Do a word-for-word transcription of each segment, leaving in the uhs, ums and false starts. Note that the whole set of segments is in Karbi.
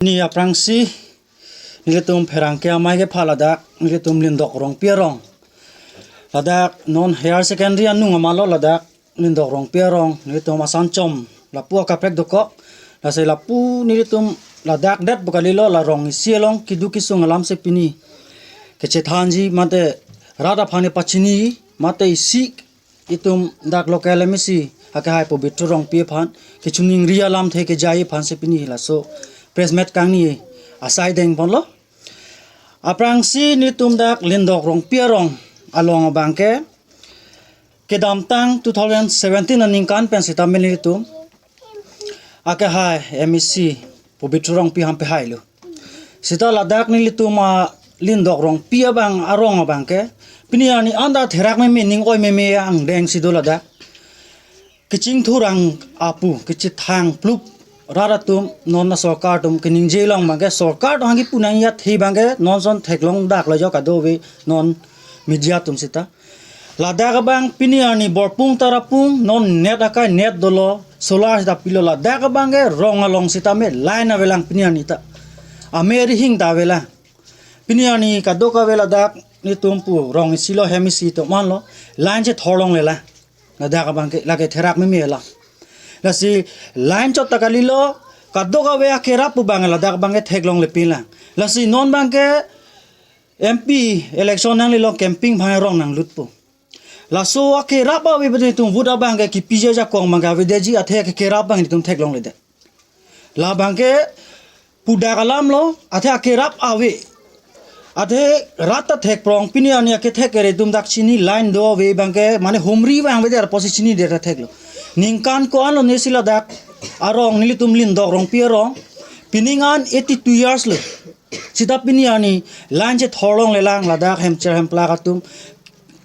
Pini aphrangsi nelitum pherangke amei kepha ladak nelitum Lindok Rongpi arong, ladak non higher secondary anung amalo ladak Lindok Rongpi arong nelitum asan chom lapu akaprek dokok. Lasi lapu nelitum ladak det pu kalilo, la rong isi along keduk kesung alamsi pini kachethanji mate rat aphan pachini mate isi itum dak local M A C akehai Pobitro Rongpi aphan kachiningri alamthe kejai aphansi pini laso press meet kangni asai dengponlo. Aphrangsi nelitum dak Lindok Rongpi arong along abangke kedamtang two thousand seventeen aningkan pen sitame nelitum akehai M A C Pobitro Rongpi aphan pehailo. Sita ladak nelitum a Lindok Rongpi abang arong abangke pini arni anta therak meme, ning oi meme angdengsi do ladak. Kachingthur ang apu kachethang plup rat atum non asorkar atum kaningje along abangke sorkar atum hangki punang ya thi abangke non son theklong dak lo jo kadokave non media atum sita. Ladak abang pini arni Borpung Tarapung non net akai net dolo, solar sita pilo, ladak abangke rong along sitame line avelang pini arni ta. Ame rihing ta avelang. Pini arni kadokave ladak nelitum pu rong isi lo, hem isi atum anlo line chethor longlelang. Ladak abangke lake therak meme la. Lasi line chot ta kalilo, kadokave akerap pu abang ladak abangke theklonglepinlang. Lasi non abangke M P election nanglelo, campaign abang rong nanglutpo. Laso akerap ave pu nelitum vote abangke kipiji ajakong abangke avedetji, athe akerap abang nelitum theklongledet. La abangke pudak alamlo, athe akerap ave. Athe rat ta thekprong, pini arni akethek kere atum dak chini, line do ave abangke mane humri abang avedet apotsi chinidet ta theklo. Ningkan ko-an lo nesi ladak arong nelitum Lindok Rongpi arong, pining an eighty two years lo. Sita pini arni line chethor longlelang, ladak hemcher hemplak atum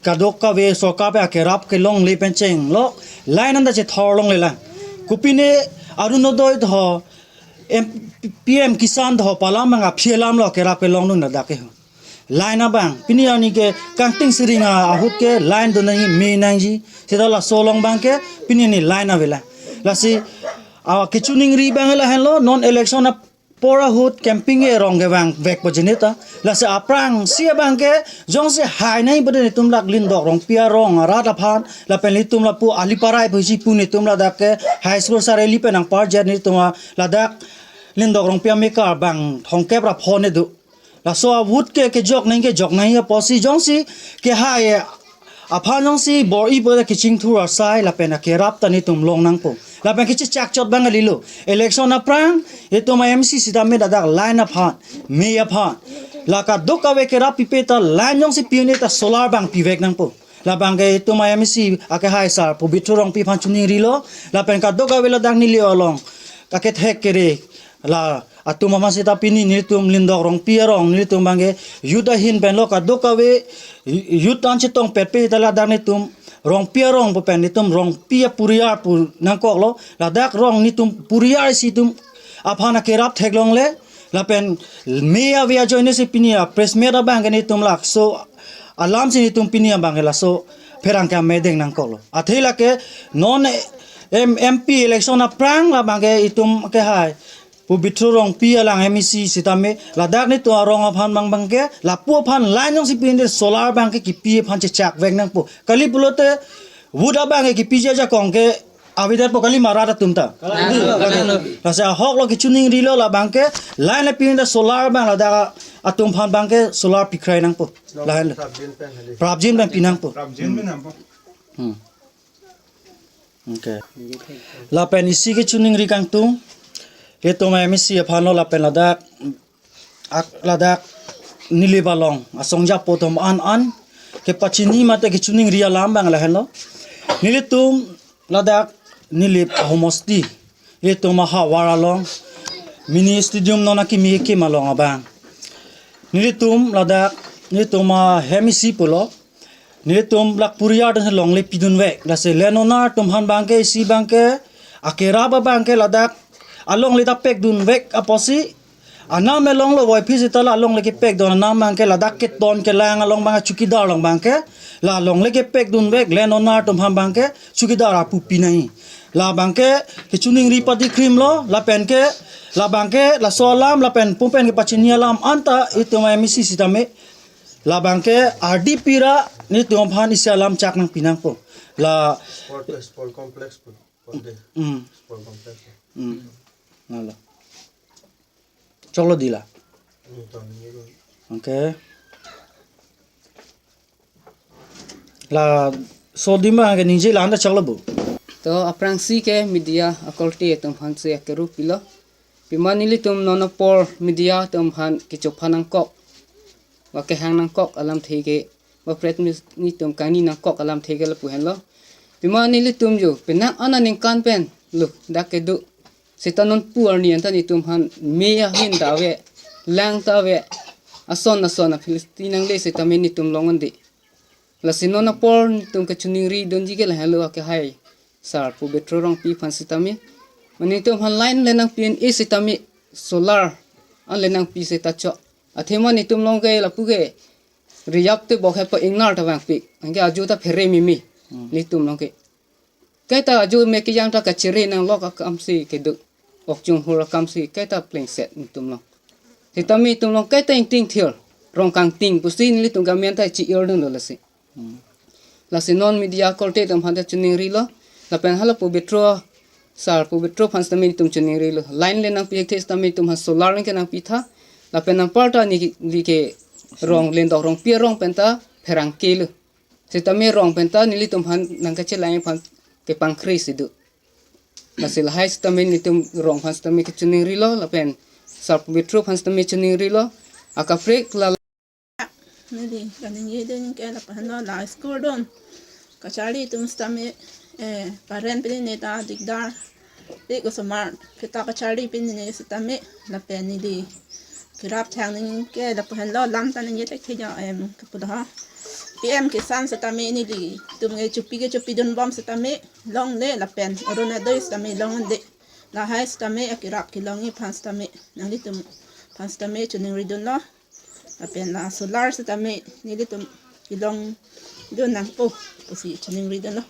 kadokave sorkar pen akerap kelongle pen chenglo, line anta chethor longlelang. Kopine Orunodoi tho, M-, P M Kisan tho, pu alam abang aphi alamlo akerap kelongdun ladak ke. Line abang pini arni ke Kangting Sering ahut ke line do nangji, me nangji. Sita laso along abangke pini arni line avelang. Lasi a kachiningri abang lahenlo, non election a por ahut campaign ke rong kevang vekpo jinita. Lasi aphrangsi abangke jongsi hai nai pu nelitum dak Lindok Rongpi arong arat aphan lapen nelitum lapu Aliparai pusi pu nelitum ladak ke high school sar eli pen nangparjat nelitum a ladak Lindok Rongpi amekar bang thomkep ra phone do. Laso a vote ke kejok nang kejok nang apotsi jongsi kehai aphan jongsi bor-i pu ta kachingthur asai lapen akerap ta nelitum long nangpo. Lapen kachechak chot abang kalilo. Election aphrang itum a M C sitame ladak line aphan, me aphan, la kadokave kerap pipe ta line jongsi pi-un-e ta solar abang pivek nangpo. La abangke itum a M C akehai sar Pobitro Rongpi aphan chiningrilo. Lapen kadokave ladak neli along akethek kere la atum aphan sita pini nelitum Lindok Rongpi arong nelitum abangke youth ahin penlo, kadokave youth an chetongpetpe ta ladak nelitum Rongpi arong pu pen nelitum Rongpi aporiyar pu nangkoklo, ladak rong nelitum poriyar isi atum aphan akerap theklongle, lapen me ave ajoinesi pini a press meet abangke nelitum laso alamsi nelitum pini abangke laso pherangke amei deng nangkoklo. Athe lake non M-, M P election aphrang la abangke itum kehai Pobitro Rongpi alang M A C sitame ladak nelitum arong aphan abang abangke lapu aphan line jongsi pi-un-e solar abangke kipi aphan chechak vek nangpo. Kali pulote vote abangke kipiji ajakong ke avedetpo kali ma rat atum ta. Kalang. Kalang. Lasi ahoklo kachiningrilo, la abangke line le pi-un-e solar abang ladak atum aphan abangke solar pikrai nangpo. Lahenlo. Prabjin pen hali. Prabjin pen pi nangpo. Prabjin pen nangpo. Hmm. Okay. Lapen isi kachiningri kangtung, itum M A C aphanlo lapen ladak, ak-, ladak Nilip along asong japo atum an an kepachini mate kachiningri alam abang lahenlo. Nelitum ladak Nilip ahomosti, itum ahavar along mini stadium non akimi akim along abang nelitum ladak, nelitum ahem isi pulo, nelitum lak poriyar atum longle pidunvek. Lasi land owner atum aphan abangke isi abangke akerap abangke ladak alongle ta pekdunvek apotsi anam le longlo, voiphit sita la alongle kepekdun anam abangke ladak keton kelang along abang chowkidar along abangke la longle kepekdunvek, land owner atum aphan abangke chowkidar apu pinai. Labang ke kechiningri pati krim lo, lapen ke, labang ke laso alam, lapen pumpen kepachini alam anta itum M A C sitame. Labang ke ardi pira nelitum aphan isi alam chak nangpi nangpo. La, Sport, sport complex po. Konde. Hmm. Sport complex. Hmm. Nala. Choklo dila. Ini tahun ini lo. Okay. Laso adim abang ke ningje la anta choklo bo. To aphrangsi ke media akorte atum aphan si akeru pilo. Pima nelitum non apor media atum aphan kechopha nangkok, ba kehang nangkok alamthe ke, ba press meet nelitum kangni nangkok alamthe ke lapu henlo. Pima nelitum jo penang aningkan pen lo dak kedo. Seta non pu arni anta nelitum aphan me ahin ta ave, lang ta ave, ason ason a Philistine nangle sitame nelitum long-un-e. Lasi non apor nelitum kechiningri dunji ke lahenlo akehai sar Pobitro Rongpi aphan sitame. Mane nelitum aphan line le nangpi-un-e sitame, solar an le nangpi seta chok. Athema nelitum long ke lapu ke riyap te bok hepa ingnar ta vangpik. Anke ajo ta phere mimi. Hmm. Nelitum long ke. Kaita ajo me kejang ta kachere nanglok akamsi kedo. Ok chunghur akamsi kaita plengset nelitum long. Sitame nelitum long kaita ingting thir. Rong kangting pusi nelitum gamen ta chi-ir dunlo lasi. Hmm. Lasi non media akorte atum aphan ta chiningrilo. Lapen hala Pobitro, sar Pobitro aphan sitame nelitum chiningrilo. Line le nangpi thekthe sitame nelitum aphan solar ke nangpi tha. Lapen anparta neli ke Rong Lendok Rongpi arong pen ta pherangke lo. Sitame rong pen ta nelitum aphan nangkachelang aphan kepangkri si do. Lasi lahai sitame nelitum rong aphan sitame kechiningrilo lapen sar Pobitro aphan sitame chiningrilo. Akaprek la Neli kaningje dun ke lapu henlo, la school dun kacharli atum sitame, eh, parent pinine ta dikdar. Pik osomar kita kacharli pinine sitame lapen neli kerap thang ning ke lapu henlo, lam ta ningje thekthe jo, em, kapu do ha. P M Kisan sitame nelitum ke chopi ke chopidun bom sitame longle lapen Orunodoi sitame long-un-e. Lahai sitame akerap kelongji aphan sitame, nanglitum aphan sitame chiningri dunlo. Lapen la solar sitame nelitum kelongdun nangpo pusi chiningri dunlo.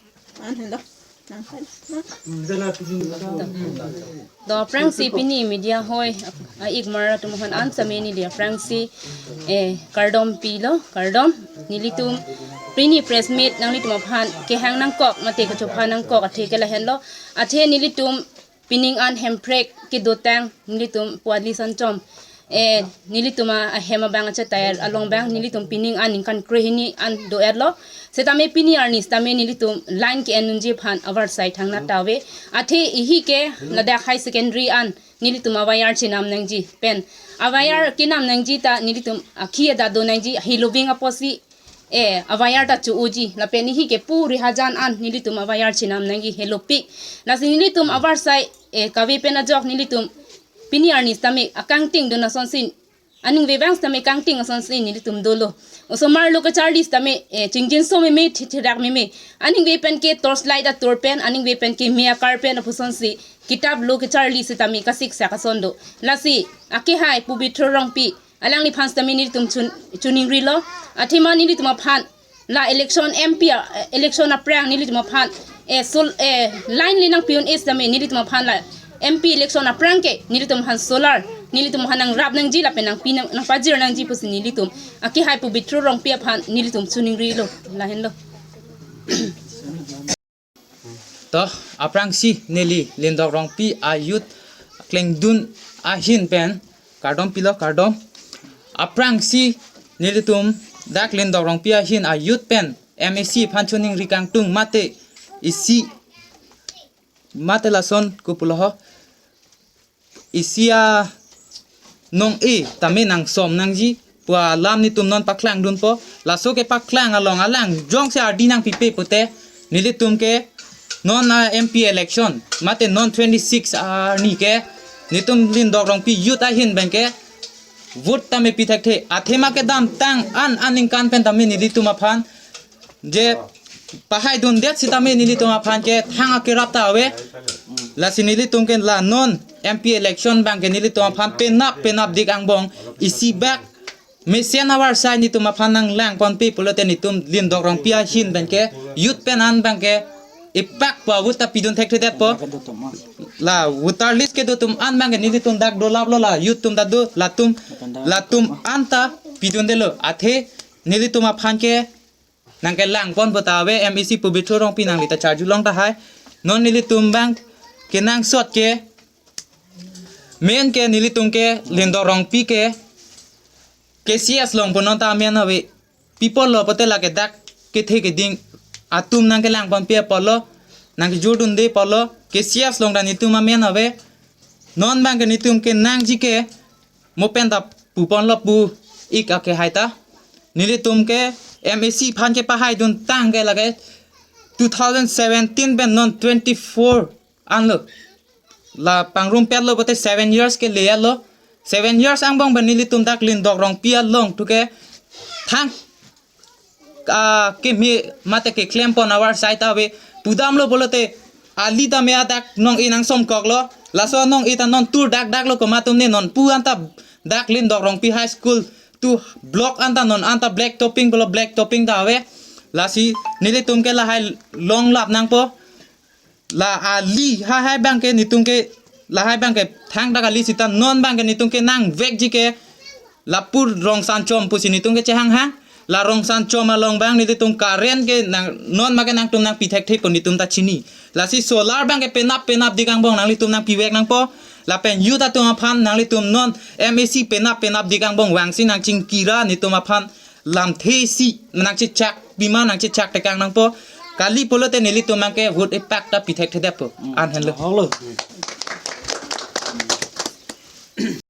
An henlo. Nang hai. To aphrangsi pini media hoi a-ikmar atum aphan an sitame neli aphrangsi, eh, kardom pilo, kardom. Nelitum pini press meet nanglitum aphan kehang nangkok mate kechopha nangkok athe ke lahenlo. Athe nelitum pining an Hemprek kedotang nelitum Pu Adli Sanchom, eh, nelitum a, ahem abang achetai along abang nelitum pining an ningkan krehini an do-etlo. Sitame pini arni sitame nelitum line ke-en unji aphan avarsai thangnat ta ave. Athe ihi ke ladak high secondary an nelitum awayar chenam nangji pen, awayar kenam nangji ta nelitum akhi ada do nangji, heloving apotsi, eh, awayar ta cho-oji. Lapen ihi ke puri hajan an nelitum awayar chenam nangji helopik. Lasi nelitum avarsai, eh, kave pen ajok nelitum pini arni sitame akangting dun asonsi, aningve abang sitame kangting asonsi nelitum dolo. Osomar lo kacharli sitame, eh, chingjinso meme, thi-, thirak meme. Aningve pen ke torchlight atur pen, aningve pen ke me akar pen apusonsi kitap lo kacharli sitame kasiksak ason do. Lasi akehai Pobitro Rongpi alangliphan sitame nelitum chun-, chiningrilo. Athema nelitum aphan la election M P a, election aphrang nelitum aphan, eh, sol-, eh, line le nangpi-un-e sitame nelitum aphan la M P election aphrang ke nelitum aphan solar, nelitum aphan nangrap nangji lapen nangpi nang, nangpajir nangji pusi nelitum akehai Pobitro Rongpi aphan nelitum chiningrilo. Lahenlo. To aphrangsi neli Lendok Rongpi a-youth klengdun ahin pen kardom pilo, kardom. Aphrangsi nelitum dak Lendok Rongpi ahin a-youth pen M A C aphan chiningri kangtung mate isi mate lason kopulo ho, isi anong-e tame nangsom nangji pu alam nelitum non paklang dunpo. Laso kepaklang along alang jongsi ardi nangpipe pute nelitum ke non a-M P election mate non twenty-six arni ke nelitum Lendok Rongpi youth ahin pen ke vote tame pi thekthe. Athema kedamtang an aningkan pen tame nelitum aphan je pahai dundet sitame nelitum aphan ke thang akerap ta ave. Lasi nelitum ke la non M P election abang ke nelitum aphan penap penap dik angbong isi bak mesen avarsai nelitum aphan nanglang ponpe pulote nelitum Lendok Rongpi ahin pen ke youth pen an abang ke epak pu avote ta pidun thekthedetpo. La voter list kedo atum an abangke nelitum dak dolaplo, la youth atum ta do, latum, latum an ta pidundelo. Athe nelitum aphan ke nangkelangponpo ta ave, M A C Pobitro Rongpi nangli ta charjulong tahai. Non nelitum abang kenangsot ke, main ke nelitum ke Lindok Rongpi ke K C S along pu non ta amen ave. Pi apotlo pulote lake dak kethe keding atum nangkelangponpi apotlo, nangkejordunde apotlo, K C S along ta nelitum amen ave. Non abangke nelitum kenangji ke mo pen ta puponlo pu ik ake hai ta. Nelitum ke M A C aphan kepahaidun tangke lake two thousand seventeen pen non twenty-four anlo. La pangrumpetlo pulote seven years ke le-etlo. Seven years angbong pen nelitum dak Lindok Rongpi along thu ke thang, ah, keme mate keklempon avar sai ta ave. Pudamlo pulote ali ta me adak nong-e nangsomkoklo. Laso nong-e ta non tur dakdaklo, komat atum ne non pu anta dak Lindok Rongpi High School tu block anta non anta black topping pulo, black topping ta ave. Lasi nelitum ke lahai longlap nangpo. La ali hahai abangke nelitum ke, lahai abangke thangta kali seta non abangke nelitum kenangvekji ke lapu Rongsanchom pusi nelitum ke chehanghang. La Rongsanchom along abang nelitum current ke nang, non abangke nangtum nangpi thekthepo, nelitum ta chini. Lasi solar abangke penap penapdik angbong nanglitum nangpivek nangpo. Lapen youth atum aphan nanglitum non M A C penap penapdik angbong vangsi nangchingkira, nelitum aphan lamthe isi nangchechakpima, nangchechaktekang nangpo. Kali pulote nelitum abangke vote epak ta pi thekthedetpo. An henlo. Holo.